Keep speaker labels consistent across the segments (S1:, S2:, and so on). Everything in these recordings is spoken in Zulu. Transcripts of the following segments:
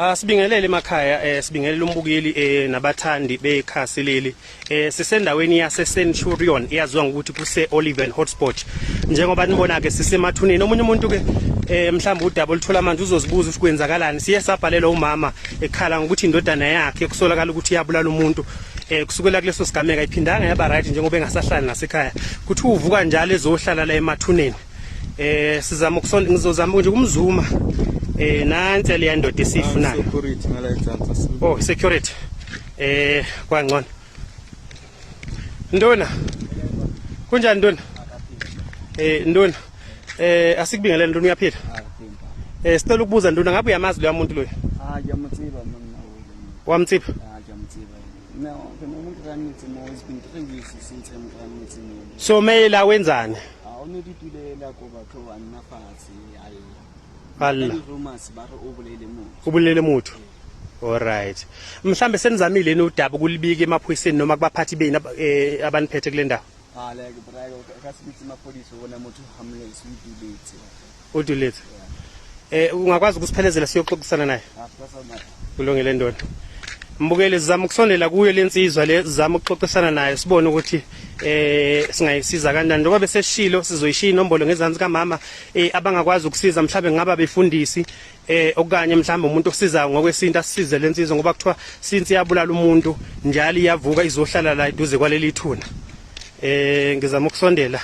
S1: Asibingelele emakhaya sibingelele umbukeli nabathandi bekhasi leli. Sisendaweni yase Centurion eyaziwa ngokuthi kuse Oliven Hotspot. Njengoba nibona ke sisemathuneni. Omunye umuntu ke mhlawumbe udaba oluthola manje uzozibuza ukuthi kwenzakalani. Siye sabhalelwa umama ekhala ngokuthi indodana yakhe kusolakala ukuthi iyabulala umuntu. Kusukela kuleso sigameka iphindanga yaba right njengoba engasahlali nasekhaya. Kuthi uvuka njalo ezohlala la emathuneni. Sizama ukusonda, ngizozama nje ukumzuma. Nansi leya ndoda esiyifunayo.
S2: Security ngala enzansi.
S1: Oh, security. Kwangcono. Nduna. Kunjani Nduna? Nduna. Asikubingelele Nduna, uyaphila? Sicela ukubuza Nduna, ngabe uyamazi loya muntu loyo?
S2: Ah, ngiyamutsiba mina.
S1: Wamtsipha?
S2: Ah, ngiyamutsiba. No, phela umuntu kanitsi mo it's been 3 weeks since I'm kanitsi mo.
S1: So meyela wenzani?
S2: Ah, o ne ditulela ko batho ba nna fatshe a lla.
S1: Alla.
S2: Rumors ba re o bolele motho.
S1: Ubulele motho. Alright. Mhlambe senizamile yini udaba ukulibika emaphoyiseni noma kubaphathi benu abaniphethe kule ndawo?
S2: Ah, like bra ka se bitse maphodisa o bona motho harmless o ituletse.
S1: Uduletse. Ungakwazi ukusiphelezela siyoxoxisana naye?
S2: Ah, sasa
S1: Kulungile ndoda. Mbukeli, sizama ukusondela kuyo lensizwa le, sizama ukuxoxisana nayo sibone ukuthi singayisiza kanjani. Njengoba beseshilo sizoyishiya inombolo ngezansi kamama abangakwazi ukusiza, mhlawumbe ngaba befundisi okanye mhlawumbe umuntu osizayo ngokwesintu asisize lensizwa, ngoba kuthiwa since iyabulala umuntu njalo iyavuka izohlala la eduze kwaleli thuna. Ngizama ukusondela.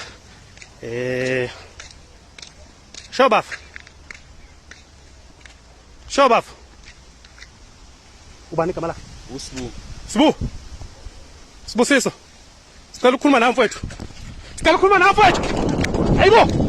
S1: Sho bafa. Sho bafa. Ubani igama lakhe?
S2: USibu.
S1: Sibu. Sibusiso. Sicela ukukhuluma nawe mfowethu. Sicela ukukhuluma nawe mfowethu. Hayibo.